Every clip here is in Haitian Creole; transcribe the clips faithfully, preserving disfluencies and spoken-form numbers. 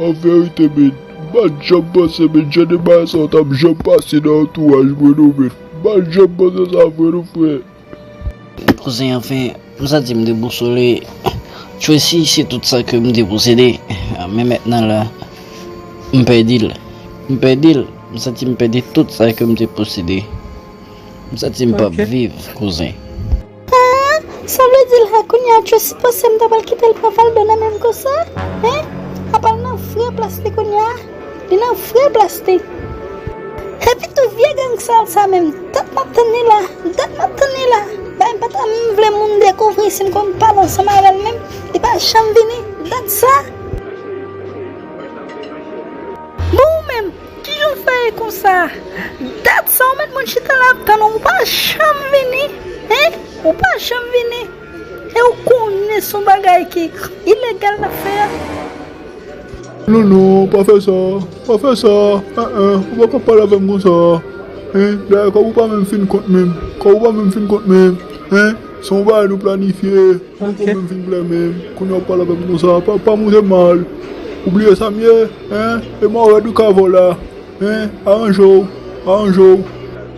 An verite, men, m pa t janm panse, men, jan de bagay sa yo t ap janm pase nan antouraj mwen, non, men. M pa t janm panse sa vre, non, frè. Kouzen, anfen, m santi m debousole. Tracy, se tout sa ke m te posede. Men mentnan la, m pèdi l. M pèdi l. M santi m pèdi tout sa ke m te posede. M santi m p ap viv, kouzen. Ah, sa vle di la, kounye a, Tracy panse m ta pral kite l pran Valdo nan men m konsa? Hein? Apa l nan fre plas li kounye a? Li nan fre plas li. Epi tou vye gang sal sa menm, dat m ap tann li la, dat m ap tann li la. Bay m pa ta menm vle moun dekouvri si m konn pale ansanm avè l menm, li pa janm vini, dat sa. Bon, ou menm, kijan w fè ye konsa? Dat sa ou met moun chita la ap tann ou, ou pa janm vini, hein? Ou pa janm vini. E ou konnen se yon bagay ki ilegal n ap fè a. Non, non, pa fè sa, pa fè sa, en, en, ou pa ka pale avè m konsa, en, dayè kòb ou pa menm fin kont menm, kòb ou pa menm fin kont menm, en, se yon bagay nou planifye, ou pa menm fin klè menm, kounye a w ap pale avè m konsa, pa, pa moute mal, ou bliye sa m ye, en, e mò rèd ou ka vò la. Hein, aranje w, aranje w.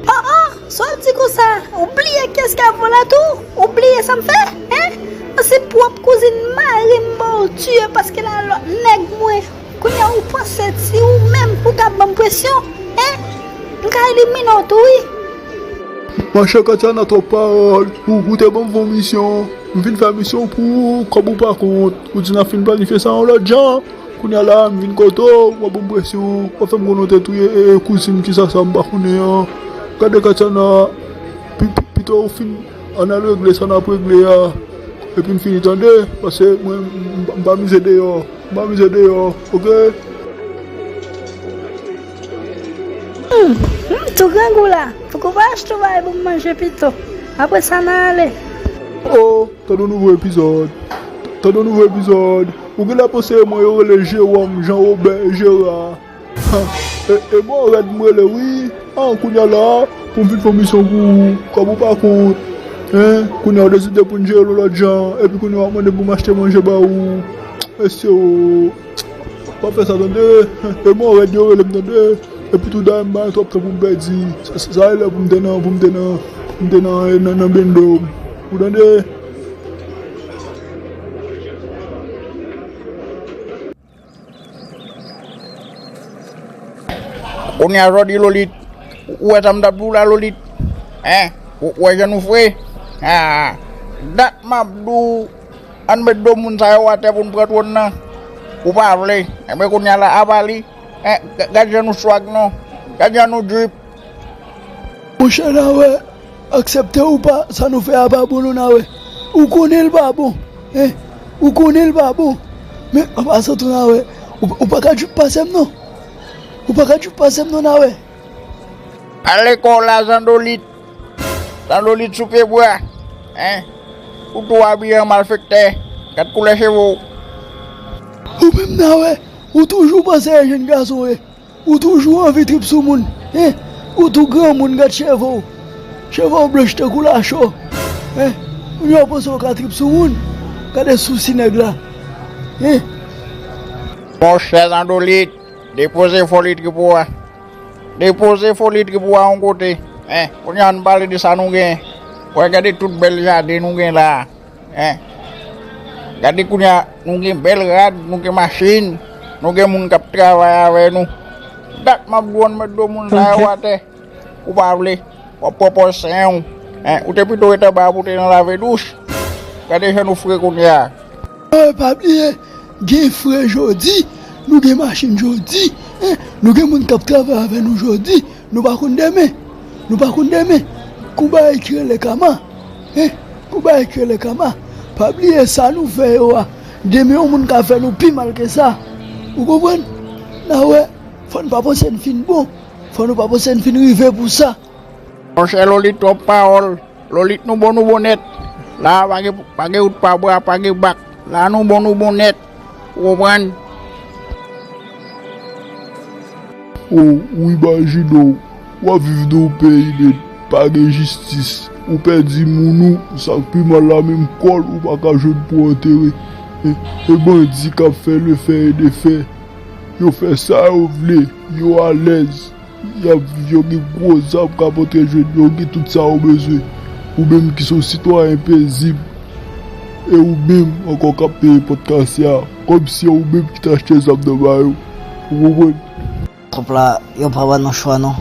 Oh, oh, sa w ap di konsa? Ou bliye kiyès ki avè w la tou? Ou bliye sa m fè? Hein? Mwen se pwòp kouzin mari m ba w tiye paske l a lòt nèg mwen. Kounye a ou panse si ou menm ou ka ban m presyon? Hein? M ka elimine w tou wi. Monchè Katiana, twòp pawòl. Ou, ou te ban m fè yon misyon. M vin fè misyon pou ou, kòb ou pa kont. Ou di n ap fin planifye sa yon lòt jan. Kounye a la, m vin kote w, w ap ban m presyon, w ap fè m konnen w te touye, e, e, kouzin m, kisa sa m pa konnen an. Gade Katiana, pi, pi, pito w fin, ann al regle sa n ap regle a, epi n fini tande, paske mwen, m, m, m pa mize deyò, m pa mize deyò, oke? Hmm, hmm, tou grangou la, pouki w pa achte yon bagay pou m manje pito? Apre sa, n a ale. Oh, tande yon nouvo epizòd. Tande yon nouvo epizòd. Ou genlè panse mwen yo rele Jewòm, Jan Wobè, Jera. Ha, e, e mò rèd m rele wi. An, kounye a la, pou m vin fè yon misyon pou ou, kòb ou pa kont. Hein, kounye a w deside pou n jere l yon lòt jan, epi kounye a w ap mande pou m achte manje ba ou. Mesye o, pa fè sa tande. E mò rèd yo rele m tande. Epi tou dayè m pa gen twòp tan pou m pèdi. Sa, sa, sa e lè pou m te nan, pou m te nan, pou m te nan, nan, nan bendo. Ou tande? Kounye a jodi Lolit, ou wè sa m t ap di w la Lolit? Hein? Ou, ou wè jan nou fre? Ah, dat m ap di w, ann met do moun sa yo atè pou n pran twòn nan. Ou pa vle. Enben kounye a la, apa li? Hein? Ga-, gad jan nou swag non. Gad jan nou drip. Monchè Nawè, aksepte ou pa, sa nou fè a pa bon non Nawè. Ou konnen l pa bon, en? Ou konnen l pa bon. Men, an pasan tou Nawè, ou, ou pa ka djoup pase m non. Ou pa ka djoup pase m non Nawè. Al lekòl la Zandolit. Zandolit sou pye bwa. En? Ou tou abiye an malfektè. Gad koulè cheve w. Ou menm Nawè, ou toujou panse e jenn gason w ye. Ou toujou anvi trip sou moun, en? Ou tou granmoun, gad cheve w. Cheve w blanch tankou lacho, en? Kounye a w panse w ka trip sou moun? Gade sousi nèg la, en? Monchè Zandolit, depoze foli trip ou a. Depoze foli trip ou a yon kote, en? Kounye a ann pale de sa nou gen. Wè, gade tout bèl jaden nou gen la a. En? Gade kounye a, nou gen bèl rad, nou gen machin, nou gen moun k ap travay avè nou. Dat m ap di w ann met do moun sa yo atè. Ou pa vle, w ap pran pòz sen w. En? Ou te pito ret anba a pou w te nan lave douch. Gade jan nou fre kounye a. Eh, pa bliye, gen fre jodi, nou gen machin jodi, en? Nou gen moun k ap travay avè nou jodi. Nou pa konn demen. Nou pa konn demen. Gon bagay ki rele kama. En? Gon bagay ki rele kama. Pa bliye sa nou fè yo a. Demen yon moun ka fè nou pi mal ke sa. Ou konprann? Nawè, fò n pa panse n fin bon. Fò nou pa panse n fin rive pou sa. Monchè Lolit twòp pawòl. Lolit nou bon nou bon nèt. La a pa gen, pa gen wout pa bwa, pa gen bak. La a nou bon nou bon nèt. Ou konprann? O, ou imajine w, w ap viv nan yon peyi nèt, pa gen jistis, ou pèdi moun ou, sa k pi mal la menm kò l ou pa ka jwenn pou antere. E, e bandi k ap fè lefè e defè. Yo fè sa yo vle, yo alèz, y ap viv, yo gen gwo zam k ap antre jwenn yo, gen tout sa yo bezwen. Ou menm ki se yon sitwayen pezib, e ou menm ankò k ap peye pòt kase a, kòmsi se ou menm ki t achte zam nan ba yo. Ou konprann? Twòp la, yo pa ba nou chwa non.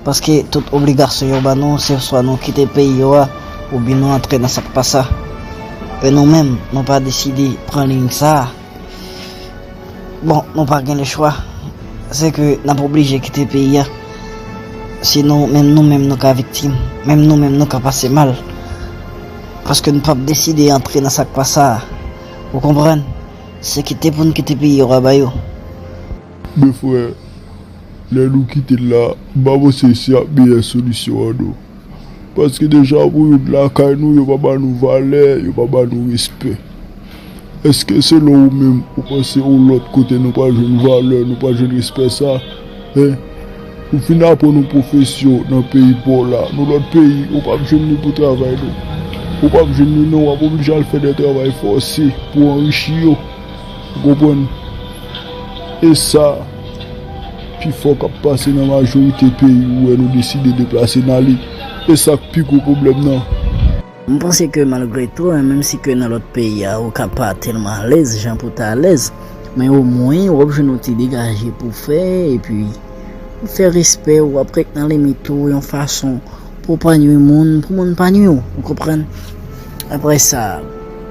Paske tout obligasyon yo ba nou, se swa nou kite peyi yo a, oubyen nou antre nan sa k pa sa. E nou menm, nou pa deside pran liy sa a. Bon, nou pa gen lechwa. Se ke n ap oblije kite peyi a. Sinon, menm nou menm nou ka viktim. Menm nou menm nou ka pase mal. Paske nou p ap deside antre nan sa k pa sa a. Ou konprann? Se kite pou n kite peyi yo a ba yo. Men frè, lè nou kite l la, m pa panse se ap meyè solisyon an non. Paske deja pou youn lakay nou, yo pa ba nou valè, yo pa ba nou respè. Èske selon ou menm, ou panse yon lòt kote nou pral jwenn valè, nou pral jwenn respè sa? Hein? Ou fin aprann yon pwofesyon nan peyi pa w la, nan lòt peyi, ou p ap jwenn li pou travay non. Ou p ap jwenn li non, w ap oblije al fè de travay fòse pou anrichi yo. Ou konprann? E sa, pifò k ap pase nan majorite peyi ou wè nou deside deplase n ale. E sa k pi gwo pwoblèm nan. M panse ke malgre tou, hein, menm si ke nan lòt peyi a, ou ka pa tèlman alèz, jan pou ta alèz, men omwen, w ap jwenn yon ti degaje pou fè, epi fè respè, w ap ret nan limit ou, yon fason pou w pa nwi moun, pou moun pa nwi w, ou konprann? Apre sa,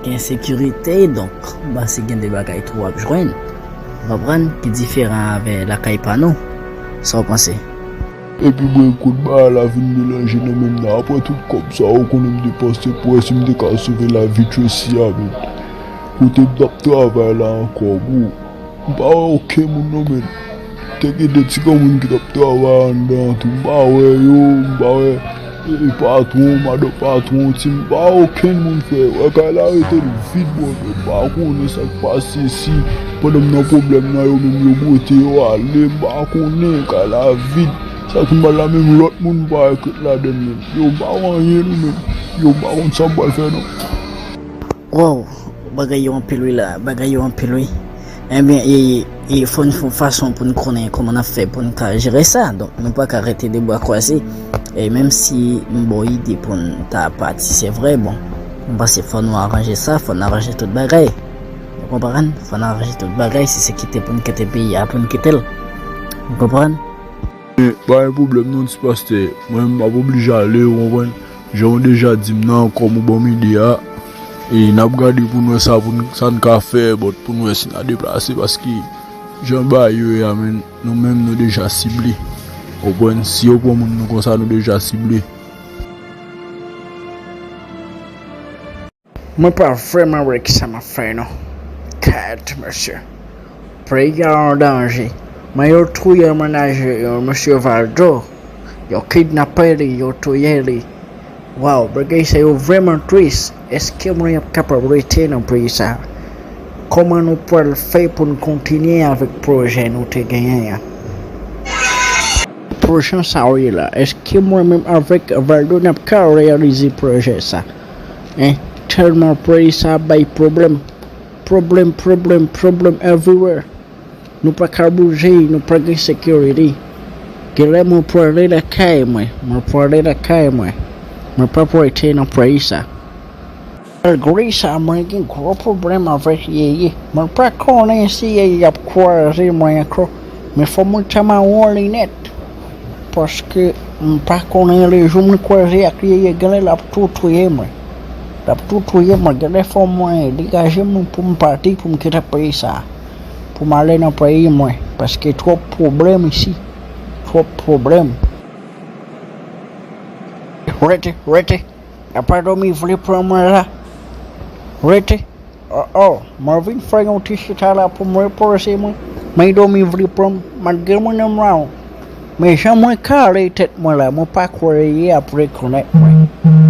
gen sekirite, donk, m panse gen de bagay tou w ap jwenn, ou konprann, ki diferan avè lakay pa nou. Sa w panse? Epi mwen, kout bagay la vin melanje nan men m nan. Apre tout kòb sa yo konnen m depanse pou wè si m te ka sove lavi Tracy a, men. Kote m t ap travay la ankò, bro? M pa wè okenn moun non, men. Te gen de ti granmoun ki t ap travay anndan an tou, m pa wè yo, m pa wè, e, patwon, madan patwon, ti, m pa wè okenn moun, frè. Wè kay la rete l vid, bro, men m pa konnen sa k pase, si pandan m nan pwoblèm nan, yo menm yo bwote, yo ale, m pa konnen, kay la vid. Sa ki mal la, menm lòt moun pa wè krèt ladann menm. Yo, m pa wè anyen, nou menm. Yo, m pa konn sa m pral fè, non. Wow, bagay yo anpil wi la, bagay yo anpil wi. Ebyen, e, e fò n fè yon fason pou n konnen kòman n ap fè pou n ka jere sa. Donk, nou pa ka rete de bra kwaze. E menm si m ba w ide pou n ta pati, se vre, bon, m panse fò nou aranje sa, fò n aranje tout bagay. Ou konprann? Fò n aranje tout bagay, si se kite pou n kite peyi a, pou n kite l. Ou konprann? Men, pa gen pwoblèm non, ti pastè. Mwen, m ap oblije ale, ou konprann? Jan w deja di m nan, kòm ou ban m ide a, e n ap gade pou n wè sa, pou n, sa n ka fè, but pou n wè si n a deplase, paske jan bagay yo ye a, men, nou menm, nou deja sible. Ou konprann? Si yo pran moun nou konsa, nou deja sible. Mwen pa vrèman wè kisa m ap fè non. Kèt, mesye. Peyi a an danje. Men yo touye mennaj yo, mesye Valdo. Yo kidnape li, yo touye li. Waw, bagay sa yo vrèman tris. Èske mwen ap kapab rete nan peyi sa? Kòman nou pral fè pou n kontinye avèk pwojè nou te genyen an? Pwoje sa w ye la, èske mwen menm avèk Valdo n ap ka reyalize pwojè sa? Hein, tèlman peyi sa ap bay pwoblèm. Pwoblèm, pwoblèm, pwoblèm everywhere. Nou pa ka bouje, nou pa gen security. Genlè mwen prale lakay mwen, mwen prale lakay mwen. Mwen pa pou rete nan peyi sa. Malgre sa, mwen gen gwo pwoblèm avèk Yeye. Mwen pa konnen si Yeye ap kwaze mwen ankò, men fò mwen ta mawon li nèt. Paske m pa konnen lejou mwen kwaze ak Yeye, genlè l ap tou touye mwen. L ap tou touye mwen, genlè fò mwen degaje mwen pou m pati, pou m kite peyi sa. Pou m ale nan peyi mwen, paske twòp pwoblèm isi. Twòp pwoblèm. Rete, rete. Apa dòmi vle pran mwen la? Rete. Oh, oh, mwen vin fè yon ti chita la pou m repoze mwen. Men dòmi vle pran m, malgre mwen nan mwa. Men jan mwen kale tèt mwen la, mwen pa kwè Yeye ap rekonèt mwen.